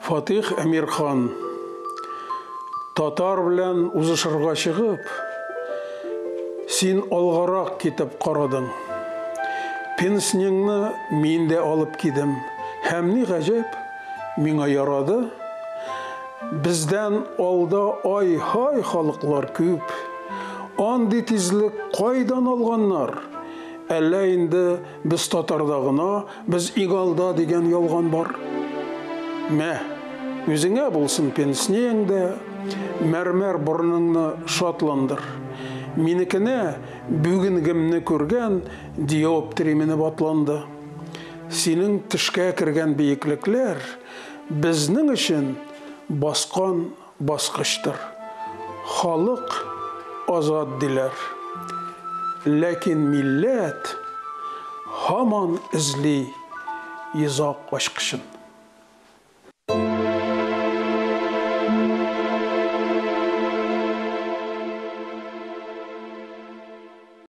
Фатих Әмирхан, татар белән узышырга чыгып, син алгарак китеп карадың. Пенснеңны мин дә алып кидем. Һәм ни гаҗәп, миңа ярады. Бездән алда ай-һай халыклар күп. Андый тизлек кайдан алганнар? Әллә инде без татарда гына, без иң алда дигән ялган бар? Мә, үзеңә булсын пенснең дә, мәрмәр борыныңны шатландыр. Минекенә бүгенгемне күргән диоптрий менеп атланды. Синең төшкә кергән биеклекләр безнең өчен баскан баскычтыр. Халык азат диләр. Ләкин милләт һаман эзли йозак ачкычын.